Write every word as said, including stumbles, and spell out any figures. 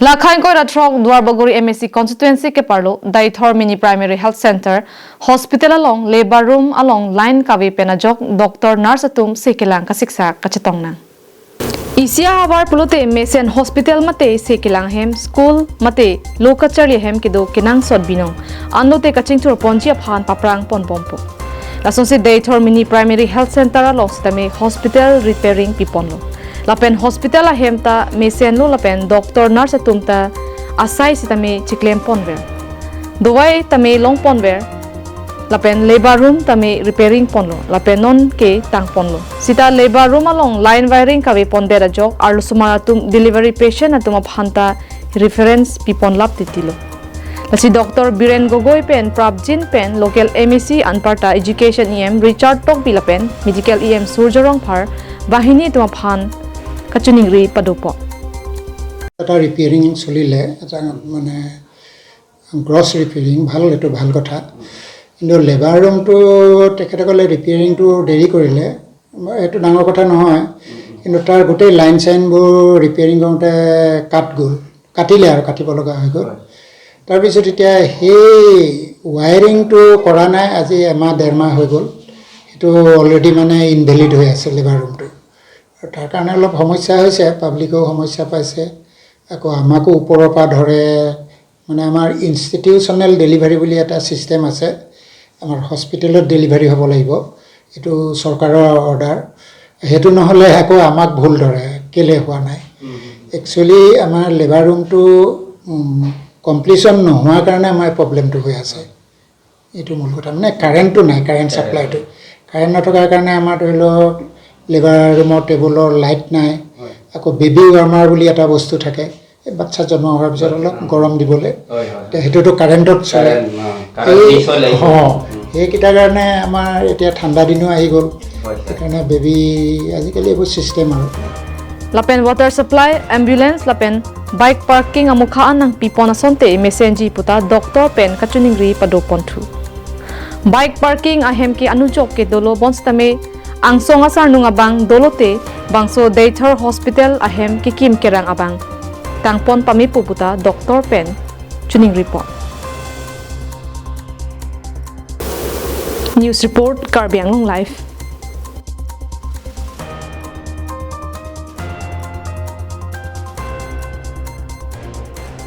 Lakha ingkoi ra throk Duarbagori M A C constituency keparlo Deithor Mini Primary Health Center Hospital along labor room along line kave pen ajok doctor nurse atum sekelang kasiksa kachetong nang. Isi ahavar pulote mesen hospital mate sekelang hem school mate lo kacharli hem kedo kenangsot binong anlote kachingthur ponji aphan paprang ponbompo. Lasonsi Deithor Mini Primary Health Center along sitame hospital repairing piponlo. Lapen hospital ahem ta mesenlo lapen doctor nurse atum ta asai sitame chiklem ponver. Dawai tame long ponver. Lapen labor room tame repairing ponlo. Lapen non ke tang ponlo. Sita labor room along line wiring kave pondet ajok arlosomar atum delivery patient atum aphan ta reference pipon lap titilo. Lasi doctor Biren Gogoi pen prapjin pen local M A C anparta education E M Richard Tokbi lapen medical E M Surjya Rongphar banghini atum aphan kachiningri padopo. এটা ৰিপেয়াৰিং চলিলে, এটা মানে gross repairing, ভাল, এইটো ভাল কথা। কিন্তু লেবাৰ ৰুমটো তেখেতসকলে ৰিপেয়াৰিংটো দেৰি কৰিলে, এইটো ডাঙৰ কথা নহয়। কিন্তু তাৰ গোটেই লাইন চাইনবোৰ ৰিপেয়াৰিং কৰোঁতে কাট গ'ল, কাটিলে আৰু কাটিব লগা হৈ গ'ল। তাৰপিছত এতিয়া সেই ৱায়াৰিংটো কৰা নাই, আজি এমাহ ডেৰ মাহ হৈ গ'ল। সেইটো অলৰেডি মানে ইনভেলিড হৈ আছে লেবাৰ ৰুমটো। আৰু তাৰ কাৰণে অলপ সমস্যা হৈছে, পাব্লিকেও সমস্যা পাইছে। আকৌ আমাকো ওপৰৰ পৰা ধৰে, মানে আমাৰ ইনষ্টিটিউচনেল ডেলিভাৰী বুলি এটা ছিষ্টেম আছে, আমাৰ হস্পিটেলত ডেলিভাৰী হ'ব লাগিব, এইটো চৰকাৰৰ অৰ্ডাৰ। সেইটো নহ'লে আকৌ আমাক ভুল ধৰে, কেলে হোৱা নাই। একচুৱেলি আমাৰ লেবাৰ ৰুমটো কমপ্লিশ্যন নোহোৱাৰ কাৰণে আমাৰ প্ৰব্লেমটো হৈ আছে। এইটো মূল কথা, মানে কাৰেণ্টটো নাই, কাৰেণ্ট ছাপ্লাইটো। কাৰেণ্ট নথকাৰ কাৰণে আমাৰ ধৰি লওক লেবাৰ ৰুমৰ টেবুলৰ লাইট নাই। আকৌ বেবী ৱাৰ্মাৰ বুলি এটা বস্তু থাকে, এই বাচ্ছা জন্ম হোৱাৰ পিছত অলপ গৰম দিবলৈ। হয়, হয়। তে সেইটোতো কাৰেণ্টত চলে। কাৰেণ্ট, অ, কাৰেণ্ট এই বিষ হ'লে। অ, সেইকেইটাৰ কাৰণে আমাৰ এতিয়া ঠাণ্ডা দিনো আহি গ'ল। হয়, ছাৰ। সেইকাৰণে বেবী আজিকালি এইবোৰ ছিষ্টেম আৰু। Lapen water supply, ambulance lapen bike parking amukha an nangpipon asonte mesenji puta doctor pen kachiningri padoponthu. Bike parking ahem ke anujok ke dolo bonsitame angsong asarnung abang dolote bangso Deithor Hospital ahem kekim kerang abang tangpon pamepo puta doctor pen chiningripo. News report, Karbi Anglong Live.